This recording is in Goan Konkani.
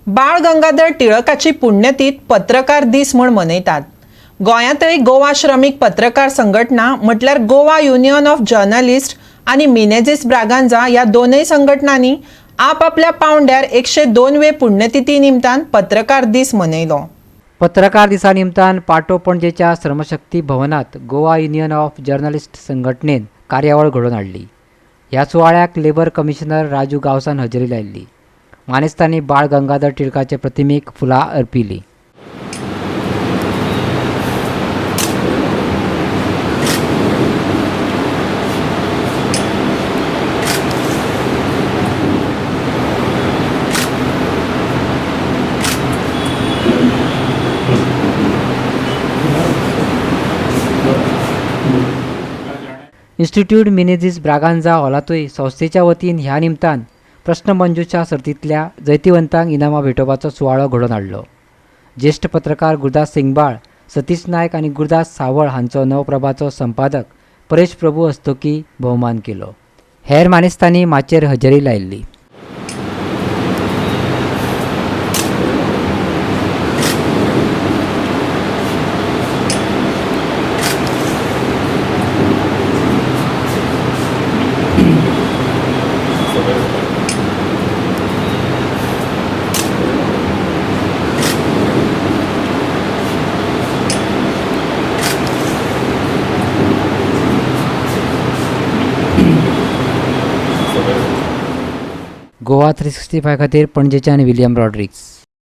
बाळ गंगाधर टिळकाची पुण्यतीथ पत्रकार दीस म्हूण मनयतात. गोंयांतय गोवा श्रमीक पत्रकार संघटना म्हटल्यार गोवा युनियन ऑफ जर्नलिस्ट आनी मिनेझीस ब्रागांझा ह्या दोनय संघटनांनी आपआपल्या पावंड्यार 102 वे पुण्यतिथी निमतान पत्रकार दीस मनयलो. पत्रकार दिसा निमतान पाटो पणजेच्या श्रमशक्ती भवनात गोवा युनियन ऑफ जर्नलिस्ट संघटनेन कार्यावळ घडोवन हाडली. ह्या सुवाळ्याक लेबर कमिशनर राजू गांवसान हजेरी लायल्ली. मानेस्तांनी बाळ गंगाधर टिळकाचे प्रतिमेक फुलां अर्पिलीं. इन्स्टिट्यूट मिनेझीस ब्रागांझा हॉलांतूय संस्थेच्या वतीन ह्या निमतान प्रश्नमंजुषा सर्तींतल्या जैतिवंतांक इनामां भेटोवपाचो सुवाळो घडोवन हाडलो. ज्येश्ठ पत्रकार गुरदास सिंगबाळ, सतीश नायक आनी गुरदास सावळ हांचो नवप्रभाचो संपादक परेश प्रभू हस्तुकी भोवमान केलो. हेर मानेस्तांनी माचयेर हजेरी लायिल्ली. गोवा 365 खातीर पणजेच्यान विलियम रॉड्रिग्स.